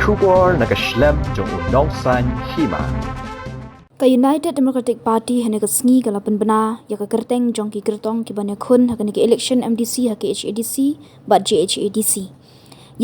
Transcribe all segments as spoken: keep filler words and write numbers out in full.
Khubor na ka shlem jong u Nongsaiñ Hima. Ka United Democratic Party hynne ka sngi ka la pynbna ïa ka kyrteng jong ki kyrtong kiban ïakhun ha kane ka election M D C ha K H A D C bad J H A D C.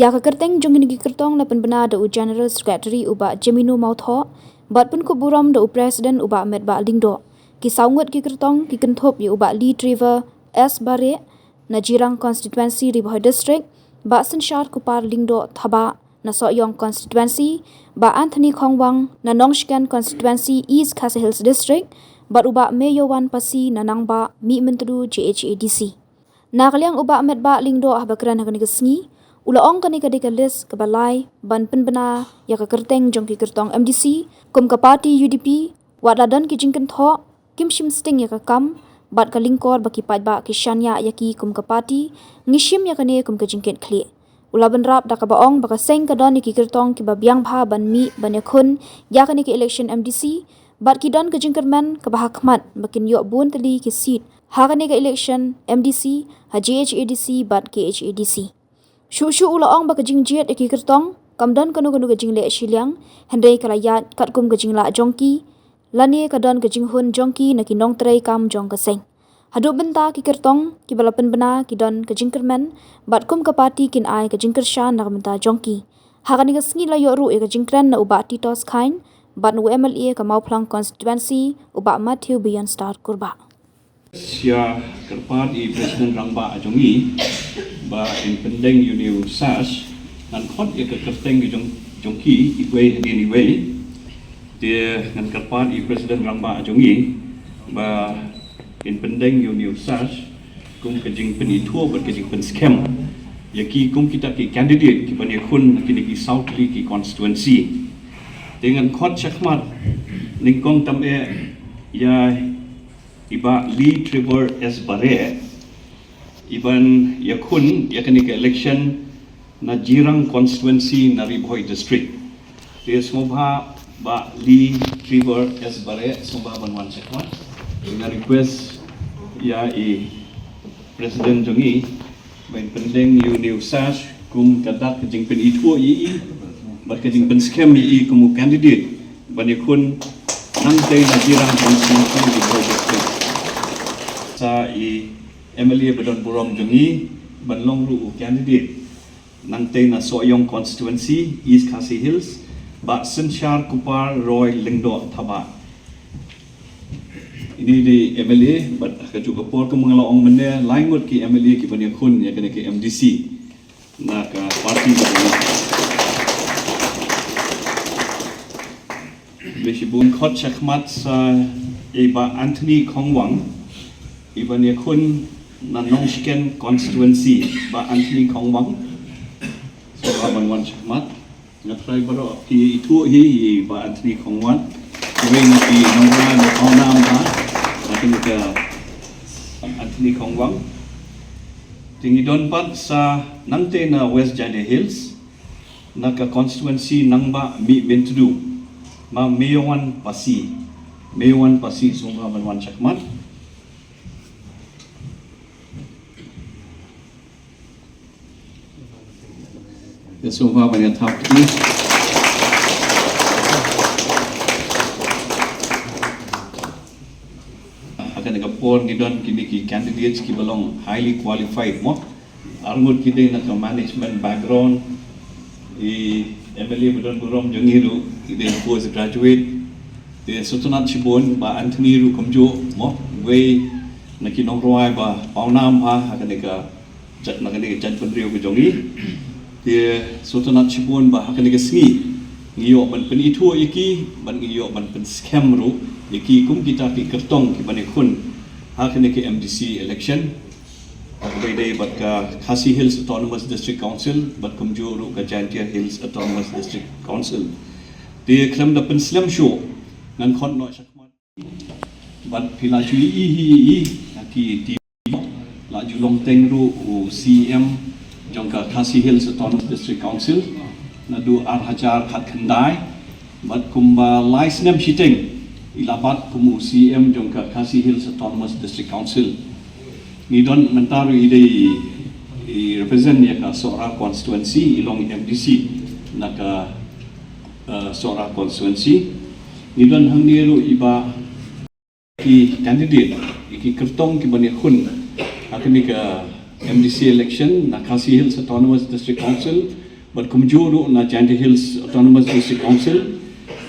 Ïa ka kyrteng jong kine ki kyrtong la pynbna da u General Secretary u Bah Jemino Mawthoh bad pynkup burom da u President u Bah Metbah Lyngdoh. Ki saw ngut ki kyrtong ki kynthup ïa u Bah Lee Trevor S Bareh na Jirang Constituency, Ri Bhoi District, Bah Synshar Kupar Lyngdoh Thabah na Sohiong Constituency, Bah Anthony Khongwang na Nongshken Constituency, East Khasi Hills District, bad u Bah Meyowan Pasi na Nangbah, Mihmyntdu, J H A D C. Na ka liang u Bah Metbah Lyngdoh haba kren ha kane ka sngi, u la ong kane ka dei ka list kaba lai ban pynbna ïa ka kyrteng jong ki kyrtong M D C, kum ka party U D P, wat la don ki jingkynthoh, kim shim sting ïa ka kam bad ka lyngkor ba ki paidbah ki shaniah ïa ki kum ka party, ngi shim ïa kane kum ka jingkitkhlieh. U la bynrap da kaba ong ba ka seng ka don ïa ki kyrtong kiba biang bha ban mih ban ïakhun ïa kane ka election M D C, bad ki don ka jingkyrmen kaba ha khmat ba kin ïoh bun tylli ki seat ha kane ka election M D C, ha J H A D C bad K H A D C. Shuh shuh u la ong ba ka jingjied ïa ki kyrtong kam don kano kano ka jingleh shiliang, hynrei ka la ïaid katkum ka jinglah jong ki, lane ka don ka jinghun jong ki na ki nongtrei kam jong ka seng. Haduh mynta ki kyrtong kiba la pynbna ki don ka jingkyrmen, bad kum ka party kin ai ka jingkyrshan na ka bynta jong ki. Ha kane ka sngi la ïoh ruh ïa ka jingkren na u Bah Titos Chyne bad na u M L A ka Mawphlang Constituency, u Bah Matthew Beyondstar Kurbah. Sha kyrpad i President Rangbah jong i ba in pyndeng ïa une u sash, ngan khot ïa ka kyrteng jong, jong ki iwei hadien iwei. Te ngan kyrpad i President Rangbah jong i ba in pyndeng ïa une u sash kum ka jingpynithuh bad ka jingpynskhem ïa ki kum kita ki candidate kiban ïakhun ha kine ki saw tylli ki constituency. Te ngan khot shakhmat nyngkong tam eh ïa i Bah Lee Trevor S Bareh, iban ïakhun ïa kane ka election na Jirang Constituency na Ri Bhoi District. Te sngewbha Bah Lee Trevor S Bareh, sngewbha ban wan shakhmat. Nga request ïa i President jong i ba in pyndeng ïa une u sash kum ka dak ka jingpynithuh ïa i bad ka jingpynskhem ïa i kum u candidate ban ïakhun nangtei na Jirang Constituency, Ri Bhoi District. Sa i M L A ba don burom jong i ban long ruh u candidate nangtei na Sohiong Constituency, East Khasi Hills, Bah Synshar Kupar Roy Lyngdoh Thabah. Ine i dei M L A, bad ha kajuh ka por kumba nga la ong mynne, lai ngut ki M L A kiban ïakhun ïa kane ka M D C na ka party jong i. Bad shibun khot shakhmat sa i Bah Anthony Khongwang, iban ïakhun na Nongshken Constituency, Bah Anthony Khongwang. Sngewbha ban wan shakhmat. Nga trai baroh phi ithuh hi i Bah Anthony Khongwang. Iwei na ki nongrwai ba pawnam ha, na kane ka Anthony Khongwang. Te ngi don pat sa nangtei na West Jaintia Hills, na ka constituency Nangbah Mihmyntdu, Ma Meyowan Pasi. Meyowan Pasi, sngewbha ban wan shakhmat. Te sngewbha ban ïa thap kti. Ha kane ka por ngi don kine ki candidates kiba long highly qualified mo. Ar ngut ki dei na ka management background, i M L A ba don burom jong ngi ruh i dei post graduate. Te sngewtynnat shibun, Bah Anthony ruh kumjuh mo, wei na ki nongrwai ba pawnam ha, ha kane ka jait, na kane ka jaitbynriew ka jong ngi. Te sngewtynnat shibun ba ha kane ka sngi ngi ïoh ban pynithuh ïa ki, ban ngi ïoh ban pynskhem ruh ïa ki kum kita ki kyrtong kiban ïakhun ha kane ka M D C election. Kaba ïadei bad ka Khasi Hills Autonomous District Council bad kumjuh ruh ka Jaintia Hills Autonomous District Council. Te khlem da pynslem shuh, ngan khot noh shakhmat. Bad phi la ju ïohi hi ïa i ha ki T V, la ju long teng ruh u C E M jong ka Khasi Hills Autonomous District Council naduh ar hajar khatkhyndai. Bad kumba lai snem shiteng i la bat kum u C E M jong ka Khasi Hills Autonomous District Council. Ngi don mynta ruh i dei i represent ïa ka Sohra constituency, i long M D C na ka uh, Sohra constituency. Ngi don hangne ruh i ba ki candidate, i ki kyrtong ki ban ïakhun ha kane ka M D C election na Khasi Hills Autonomous District Council bad kumjuh ruh na Jaintia Hills Autonomous District Council.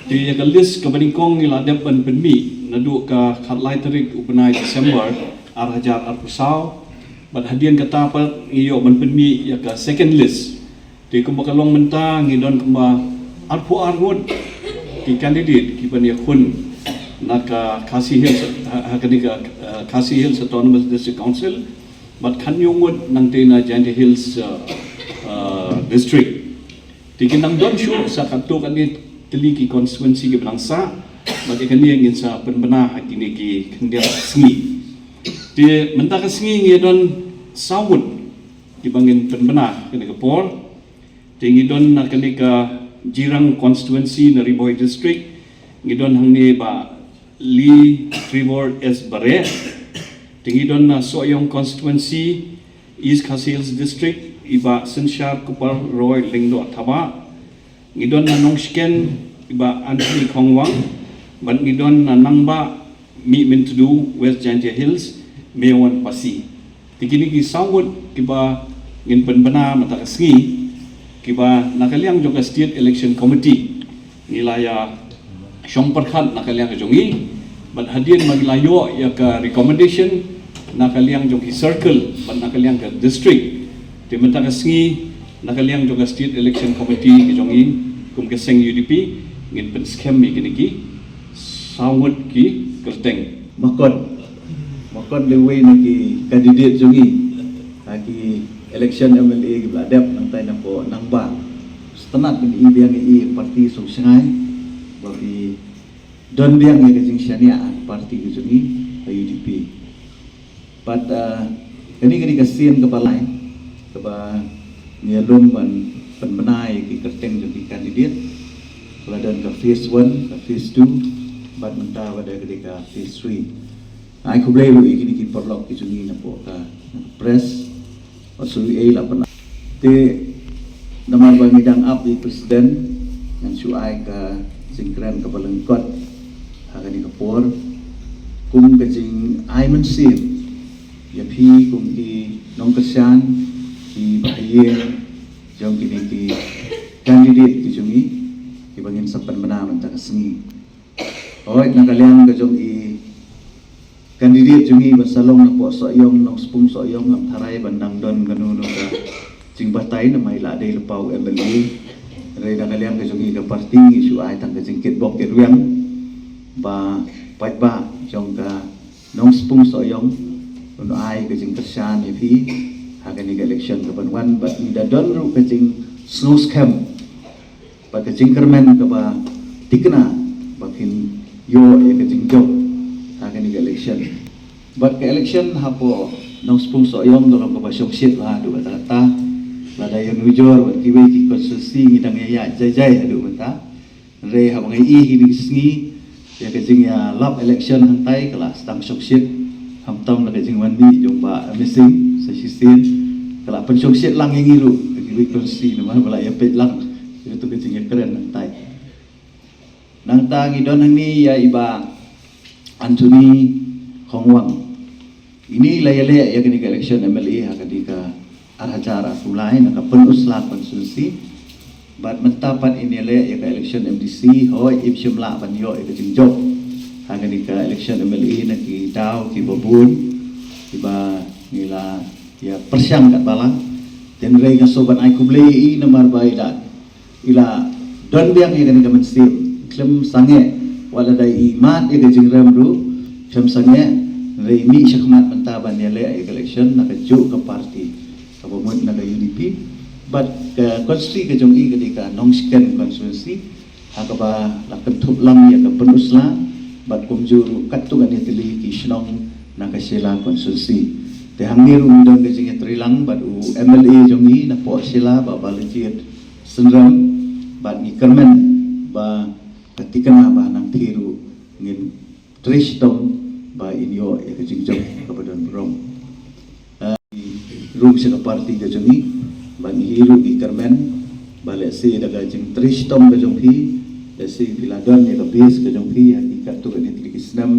Te ïa ka list kaba nyngkong ngi la dep ban pynmih naduh ka khatlai tarik u bnai December ar hajar arphew saw. Bad hadien kata pat ngi ïoh ban pynmih ïa ka second list. Te kumba ka long mynta ngi don kumba arphew ar ngut ki candidate ki ban ïakhun na ka Khasi Hills, ha, ha kane ka, uh, Khasi Hills Autonomous District Council, bad khathynñiew ngut nangta na Jaintia Hills, uh, uh, District. Te ki nang don shuh sa katto katne tylli ki constituency ki ba nang sah, bad ïa kane ngin sa pynbna ha kine ki khyndiat sngi. Te mynta ka sngi ngi don saw ngut ki ba ngin pynbna kane ka por. Te ngi don na kane ka Jirang constituency na Ri Bhoi District, ngi don hangne Bah Lee Trevor S Bareh. Te ngi don na Sohiong constituency, East Khasi Hills District, i Bah Synshar Kupar Roy Lyngdoh Thabah. Ngi don na Nongshken, i Bah Anthony Khongwang. Bad ngi don na Nangbah, Mihmyntdu, West Jaintia Hills, Mawpasi. Te kine ki saw ngut ki ba ngin pynbna mynta ka sngi, ki ba na ka liang jong ka State Election Committee ngi la ïa shong pyrkhat na ka liang ka jong ngi, bad hadien ba ngi la ïoh ïa ka recommendation na ka liang jong ki circle bad na ka liang ka district. Te mynta ka sngi na ka liang jong ka State Election Committee ka jong ngi, kum ka seng U D P, ngin pynskhem ïa kine ki saw ngut ki kyrteng. Ma kon, ma kon lehwei na ki candidate jong ngi ha ki election M L A ki ba la dep, nangta na pdeng Nangbah. Sngewtynnat ban i biang ïa i party sngewsih ba phi don biang ïa ka jingshaniah ha party ka jong ngi, ka U D P. Bad, uh, kane, kane ka sien kaba lai kaba ngi ïalum ban pynbna ïa ki kyrteng jong ki candidate. Ka la don ka phase one, ka phase two, bad mynta ka dei ka phase three. Ai khublei ruh ïa kine ki paralok ki jong ngi na pdeng ka press. Wat shu ei la pynah. Te namar ba ngi dang ap ïa i president, ngan shu ai ka jingkren kaba lyngkot ha kane ka por kum ka jingai mynsiem ïa phi kum ki nongkyrshan, ki bahaïing jong kine ki candidate ki jong ngi, ki ba ngin sa pynbna mynta ka sngi. Hooid, na ka liang ka jong i candidate jong ngi ba sa long na pdeng Sohiong, Nongspung Sohiong, ngam tharai ban dang don kano kano ka jingbatai namar i la dei lypa u M L A. Hynrei na ka liang ka jong i ka party ngi shu ai tang ka jingkitbok kitrwiang ba paidbah jong ka Nongspung Sohiong un ai ka jingkyrshan ïa phi ha kane ka election ka ban wan, bad ngi da don ruh ka jingsngewskhem bad ka jingkyrmen kaba thikna ba phin ïoh ïa ka jingjop ha kane ka election. Bad ka election hapoh Nongspung Sohiong ka long kaba shongshit bha haduh katta katta. Lada ïa nujor bad kiwei ki constituency ngi dang ïaid jai jai haduh mynta. Hynrei haba nga ïohi ha kine ki sngi ïa ka jingïalap election hangtai ka la sdang shongshit, khamtam la ka jingwan mih jong Bah Amazing sa shisien, ka la pynshongshit lang ïa ngi ruh ha kiwei ki constituency namar ba la ïapeit lang ïa kato ka jingïakren hangtai. Nangta ngi don hangne ïa i Bah Anthony Khongwang. Ine i la ïaleh ïa kane ka election M L A ha kane ka ar hajar arphew lai na ka Pynursla constituency. Bad mynta pat ine i ïaleh ïa ka election M D C, hooid im shym lah ban ïoh ïa ka jingjop ha kane ka election M L A na ki daw kiba bun kiba ngi la ïa pyrshang katba lah. Hynrei nga sngewbha ban ai khublei ïa i namar ba i la i la don biang ïa kane ka mynsiem, khlem sangeh, wat la dei i mad ïa ka jingrem ruh khlem sangeh, hynrei i mih shakhmat mynta ban ïaleh ïa ka election na kajuh ka party kaba mut na ka U D P. Bad ka constituency ka jong i ka dei ka Nongshken constituency, ha kaba la kynthup lang ïa ka Pynursla bad kumjuh ruh katto katne tylli ki shnong na ka Shella constituency. Te hangne ruh ngi don ka jingïatreilang bad u M L A jong ngi na pdeng Shella, Bah Balajied Synrem, bad ngi kyrmen ba ka thikna ba nangta ruh ngin trei shitom ba in ïoh ïa ka jingjop kaba don burom. Ah, rung sha ka party ka jong ngi, ba ngi hi ruh ngi kyrmen ba lehse da ka jingtrei shitom ka jong phi, Te shi phi la don ïa ka base ka jong phi ha ki katto katne tylli ki snem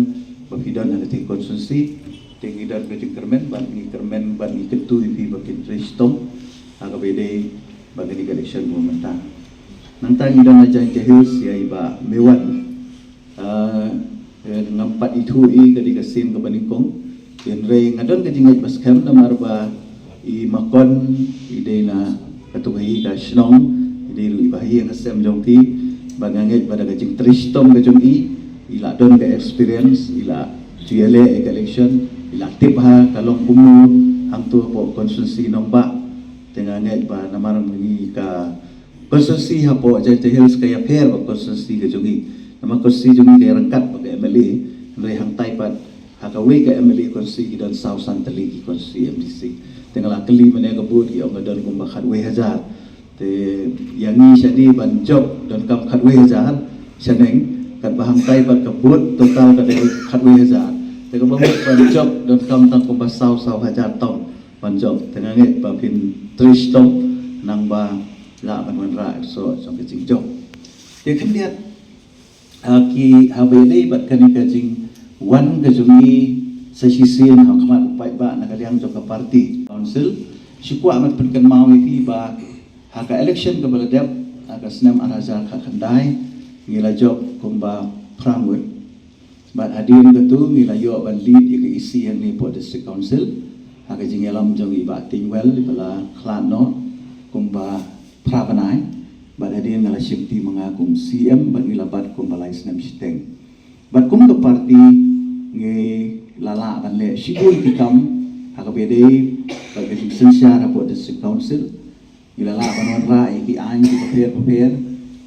ba phi don ha katei ka constituency. Te ngi don ka jingkyrmen bad ngi kyrmen bad ngi kyntu ïa phi ba phin trei shitom ha kaba ïadei bad kane ka election ba mynta. Nangta ngi don ha Jaintia Hills ïa i Bah Mewan. Ah, eh, ngam pat ithuh i ka dei ka sien kaba nyngkong. Hynrei nga don ka jingngeit ba skhem namar ba i Makon i dei na kato ka hi ka shnong, i dei ruh i Bah Ïing ka sem jong phi. Ba nga ngeit ba da ka jingtrei shitom ka jong i, i la don ka experience, i la ju ïaleh ïa ka election, i la tip ha ka long kumno hangto hapoh constituency Nongbah. Te nga ngeit ba namar ngi ka constituency hapoh Jaintia Hills ka ïapher bad constituency ka jong i. Namar constituency jong i ka ïaryngkat bad ka M L A, hynrei hangtai pat ha kawei ka M L A constituency ki don saw san tylli ki constituency M D C. Te nga la kylli mynne ka vote ki ong ka don kumba khatwei hajar. Te ïa ngi shane ban jop donkam khatwei hajar shaneng, katba hangtai pat ka vote total ka dei khatwei hajar. Te kaba mut ban jop donkam tang kumba saw saw hajar tang ban jop. Te nga ngeit ba phin trei shitom nangba lah ban wanrah ïa ka soh jong ka jingjop. Te khyndiat, ha ki, haba ïadei bad kane ka jingwan ka jong ngi sa shisien ha khmat u paidbah na ka liang jong ka party council, shu kwah ban pynkynmaw ïa phi ba ha ka election kaba la dep ha ka snem ar hajar khatkhyndai ngi la jop kumba phra ngut. Bad hadien katu ngi la ïoh ban lead ïa ka E C hangne hapoh District Council ha ka jingïalam jong i Bah Teiñwell iba la khlad noh kumba phra bnai. Bad hadien nga la shimti ma nga kum C M bad ngi la bat kumba lai snem shiteng. Bad kum ka party ngi la lah ban leh shibun ki kam ha kaba ïadei bad ka jingsynshar hapoh District Council. Ngi la lah ban wanrah ïa ki aiñ kiba pher bapher,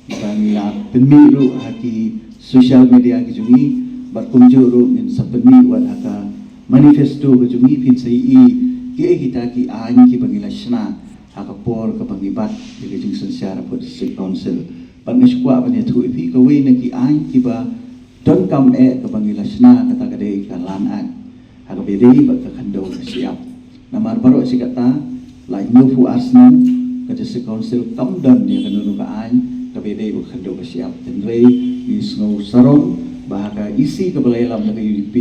kiba ngi la pynmih ruh ha ki social media ki jong ngi, bad kumjuh ruh ngin sa pynmih wat ha ka manifesto ka jong ngi, phin sa ïohi kiei kita ki aiñ kiba ngi la shna ha ka por kaba ngi bat ïa ka jingsynshar hapoh District Council. Bad nga shu kwah ban ïathuh ïa phi kawei na ki aiñ kiba donkam eh kaba ngi la shna kata ka dei ka Land Act ha kaba ïadei bad ka khyndew ka shyiap. Namar baroh shi katta la hynñiewphew ar snem ka District Council kam don ïa kano kano ka aiñ kaba ïadei bad ka khyndew ka shyiap. Hynrei ngi sngew sarong ba ha ka E C kaba la ïalam da ka U D P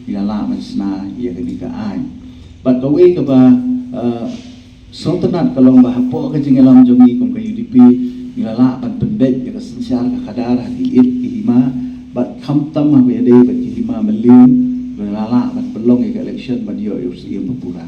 ngi la lah ban shna ïa kane ka aiñ. Bad kawei kaba, eh, sngewtynnat ka long ba hapoh ka jingïalam jong ngi kum ka U D P ngi la lah ban pynbeit ïa ka synshar ka khadar ha ki ïit ki hima, bad khamtam haba ïadei bad ki hima mylliem, ngi la lah ban pynlong ïa ka election ban ïoh ïa u syiem ba pura.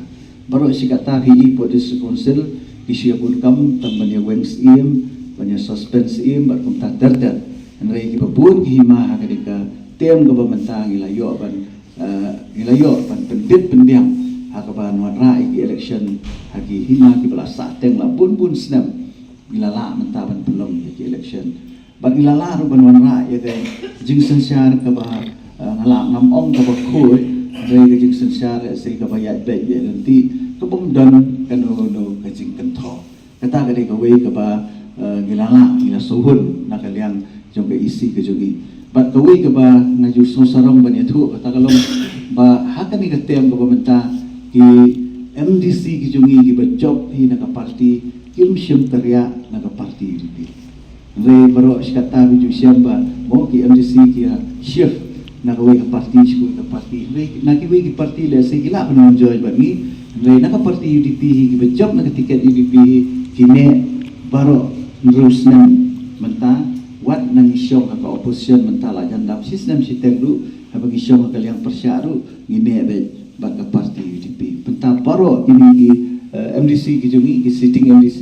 Baroh shi katta phi i hapoh District Council ki shu ïa bun kam tang ban ïa weng syiem, ban ïa suspend syiem bad kumta ter ter. Hynrei kiba bun ki hima ha kane ka term kaba mynta ngi la ïoh ban, eh, ngi la ïoh ban pyndit pynbiang ha kaba wanrah ïa ki election ha ki hima kiba la sahteng la bun bun snem. Ngi la lah mynta ban pynlong ïa ki election. Bad ngi la lah ruh ban wanrah ïa ka jingsynshar kaba, eh, nga lah ngam ong kaba khuid, hynrei ka jingsynshar lehse kaba ïaid beit ïaid ryntih, kaba ym don kano kano ka jingkynthoh. Kata ka dei kawei kaba, eh, ngi la lah, ngi la sngewhun na ka liang jong ka E C ka jong ngi. Bad kawei kaba nga ju sngewsarong ban ïathuh kata ka long ba ha kane ka term kaba mynta ki M D C ki jong ngi kiba jop hi na ka party kim shym kyrïah na ka party U D P. Hynrei baroh shi katta phi ju shem ba mo ki M D C ki ïa shift na kawei ka party sha kawei ka party. Hynrei na kiwei ki party lehse ki lah ban enjoy bad ngi. Hynrei na ka party U D P hi kiba jop na ka tiket U D P hi ki neh baroh hynriew snem mynta, wat na ngi shong ha ka opposition mynta la jan dap shi snem shiteng ruh, haba ngi shong ha ka liang pyrshah ruh ngi neh beit bad ka party U D P. Mynta baroh kine ki, eh, M D C ki jong ngi, ki sitting M D C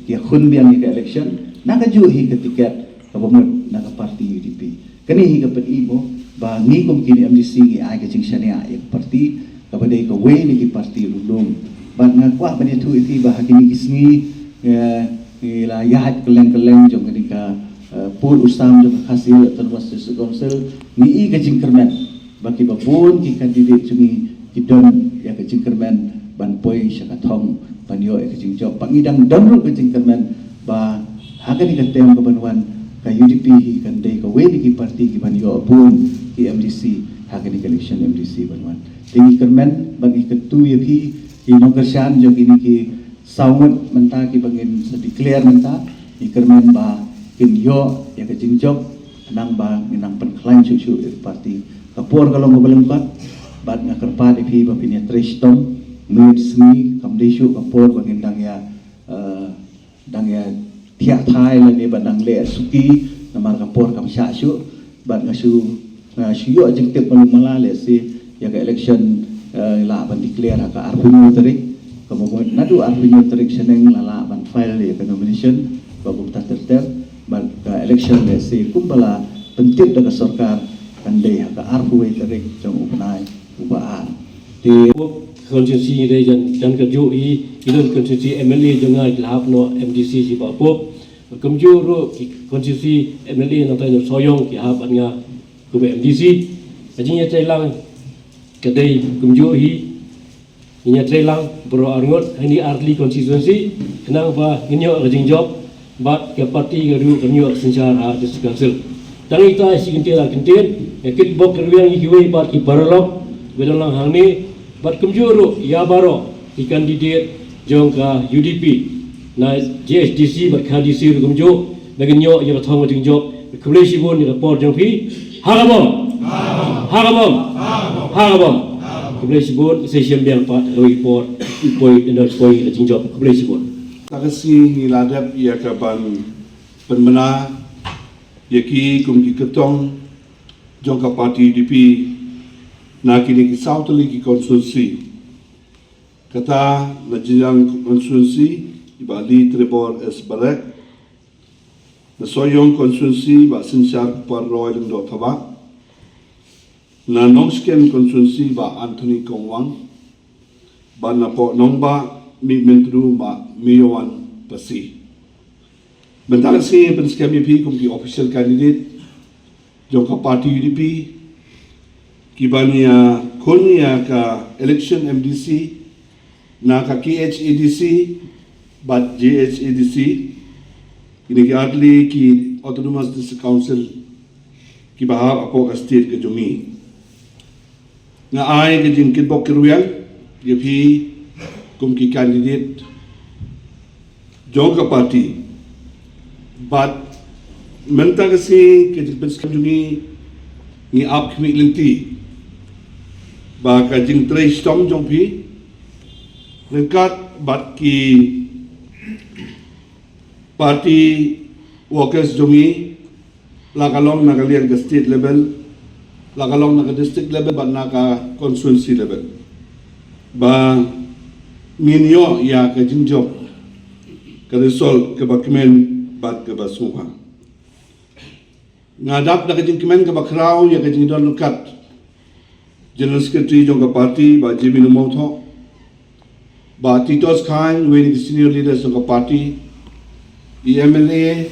ki ïakhun biang ïa ka election na kajuh hi ka tiket kaba mut na ka party U D P. Kane hi ka pyni mo ba ngi kum kine M D C ngi ai ka jingshaniah ïa ka party kaba dei kawei na ki party lum lum. Bad nga kwah ban ïathuh ïa phi ba ha kine ki sngi, eh, ngi la ïaid kylleng kylleng jong kane ka, eh, pud u sam jong ka Khasi Hills Autonomous District Council, ngi i ka jingkyrmen ba kiba bun ki candidate jong ngi ki don ïa ka jingkyrmen ban poi sha ka thong ban ïoh ïa ka jingjop. Bad ngi dang don ruh ka jingkyrmen ba ha kane ka term kaban wan ka U D P hi kan dei kawei na ki party kiban ïoh bun ki M D C ha kane ka election M D C ban wan. Te ngi kyrmen bad ngi kyntu ïa phi ki nongkyrshan jong kine ki saw ngut mynta kiba ngin sa declare mynta, ngi kyrmen ba kin ïoh ïa ka jingjop Nang ba ngin nang pynkhlaiñ shuh shuh ïa ka party. Ka por ka long kaba lyngkot, bad nga kyrpad ïa phi ba phin ïa trei shitom, miet sngi, kam dei shuh ka por ba ngin dang ïa, eh, dang ïa thiah thai lane ba dang leh suki, namar ka por kam shah shuh, bad nga shu, nga shu ïoh jingtip malu mala lehse ïa ka election, eh, lah ban declare ha ka arphew hynñiew tarik, kaba naduh arphew hynñiew tarik shaneng la lah ban file ïa ka nomination, ba kumta ter ter, bad ka election lehse kumba la pyntip da ka sorkar kan dei ha ka arphew wei tarik jong u bnai uba ar. Te constituency re jan, jan ka ju i, i don constituency M L A jong nga i la hap noh M D C shi ba pop. Kumjuh ruh ki constituency M L A nangta jong Sohiong ki hap bad nga kum M D C. Ka jingïatreilang ka dei kumjuh hi. Ngin ïatreilang baroh arngut ha kine artylli constituency, khnang ba ngin ïoh ka jingjop, bad ka party ka ruh kan ïoh ka synshar ha District Council. Tang ita shi kyntien ar kyntien, ïa kitbok kyrwiang ïa kiwei pat ki paralok ba don lang hangne, bad kumjuh ruh ïa baroh ki candidate jong ka U D P, na J H D C bad K H D C ruh kumjuh, ba ngin ïoh ïa ka thong ka jingjop. Khublei shibun ïa ka por jong phi. Ha ka bom. Ha ka bom. Ha ka bom. Khublei shibun, sa ïashem biang pat ha kawei ka por, poi, ïa ka poi ka jingjop. Khublei shibun. Mynta ka sngi ngi la dep ïa ka ban pynbna ïa ki kum ki kyrtong jong ka party U D P na kine ki saw tylli ki constituency. Kata na Jingiang constituency i Bah Lee Trevor S Barek, na Sohiong constituency Bah Synshar Kupar Roy Lyngdoh Thabah, na Nongshken constituency Bah Anthony Kongwang, bad na Pohnongbah Mih Myntdu Bah Miyowan Pasi. Mynta ka sngi pynskhem ïa phi kum ki official candidate jong ka party U D P, ki ban ïakhun ïa ka election M D C na ka K H A D C bad J H A D C, kine ki artylli ki Autonomous District Council kiba hap hapoh ka state ka jong ngi. Nga ai ka jingkitbok kyrwiang ïa phi kum ki candidate jong ka party. Bad mynta ka sngi ka jingpynskhem jong ngi, ngi ap khmih lynti ba ka jingtrei shitom jong phi ryngkat bad ki party workers jong ngi, la ka long na ka liang ka state level, la ka long na ka district level bad na ka constituency level, ba ngin ïoh ïa ka jingjop, ka result kaba kmen bad kaba sngewbha. Nga dap da ka jingkmen kaba khraw ïa ka jingdon ryngkat General Secretary jong ka party Bah Jimmy Lyrmawthoh, Bah Titos Chyne, uwei na ki senior leaders jong ka party, i M L A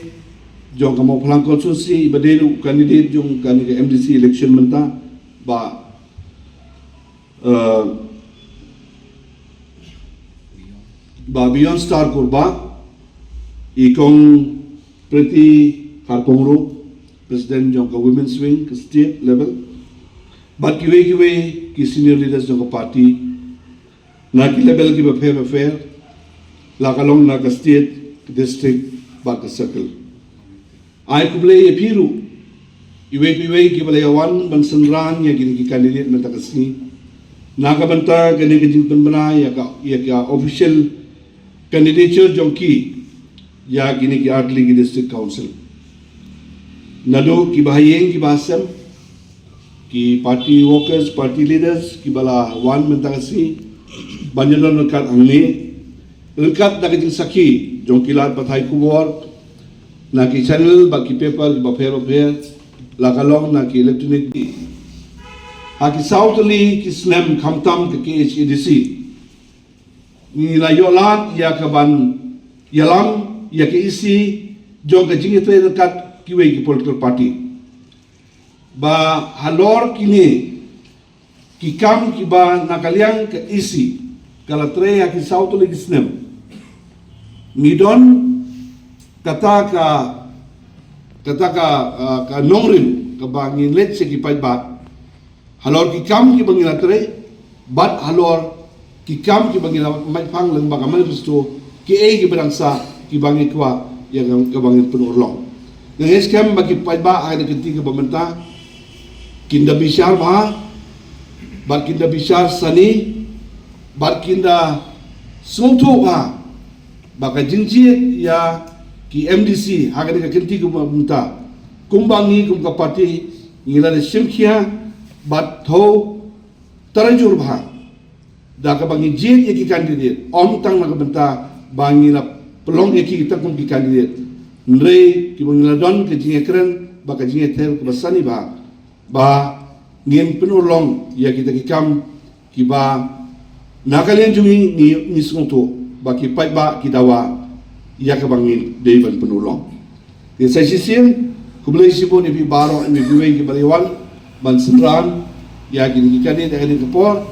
jong ka Mawphlang constituency iba dei ruh u candidate jong kane ka M D C election mynta, Bah, eh, Bah Beyond Star Kurbah, i Kong Pretty Kharkongrup, President jong ka Women's Wing ka state level, bad kiwei kiwei ki senior leaders jong ka party na ki level kiba pher ba pher, la ka long na ka state, ka district bad ka circle. Ai khublei ïa phi ruh, iwei pa iwei kiba la ïa wan ban synran ïa kine ki candidate mynta ka sngi na ka bynta kane ka jingpynbna ïa ka, ïa ka official candidature jong ki ïa kine ki artylli ki district council. Naduh kiba ha ïing kiba ha sem, ki party workers, party leaders kiba la wan mynta ka sngi ban ïadon ryngkat hangne, ryngkat da ka jingsakhi jong ki lad pathai khubor na ki channel bad ki paper kiba pher ba pher, la ka long na ki electronic. Ha ki saw tylli ki snem khamtam ka K H A D C ngi la ïoh lad ïa ka ban ïalam ïa ka E C jong ka jingïatrei ryngkat kiwei ki political party. Ba halor kine ki kam kiba na ka liang ka E C ka la trei ha ki saw tylli ki snem, ngi don kata ka, kata ka, ah, ka nongrim kaba ngin leit sha ki paidbah halor ki kam kiba ngi la trei, bad halor ki kam kiba ngi la mait phang lyngba ka manifesto, kiei kiba dang sah kiba ngi kwah ïa ka, kaba ngin pynurlong. Nga ngeit skhem ba ki paidbah ha kane ka kynti kaba mynta kin da bishar bha, bad kin da bishar sani, bad kin da sngewthuh bha ba ka jingjied ïa ki M D C ha kane ka kynti kaba mynta, kumba ngi kum ka party ngi la da shim khia bad thew tarajur bha da kaba ngi jied ïa ki candidate, ym tang na ka bynta ba ngi la pynlong ïa ki tang kum ki candidate, hynrei kiba ngi la don ka jingïakren bad ka jingïather kaba sani bha, ba ngin pynurlong ïa kita ki kam kiba na ka liang jong ngi ngi, ngi sngewthuh ba ki paidbah ki dawa ïa kaba ngin dei ban pynurlong. Te sa shisien, khublei shibun ïa phi baroh, ïa phi kiwei kiba la wan ban synran ïa kine ki candidate ha kane ka por.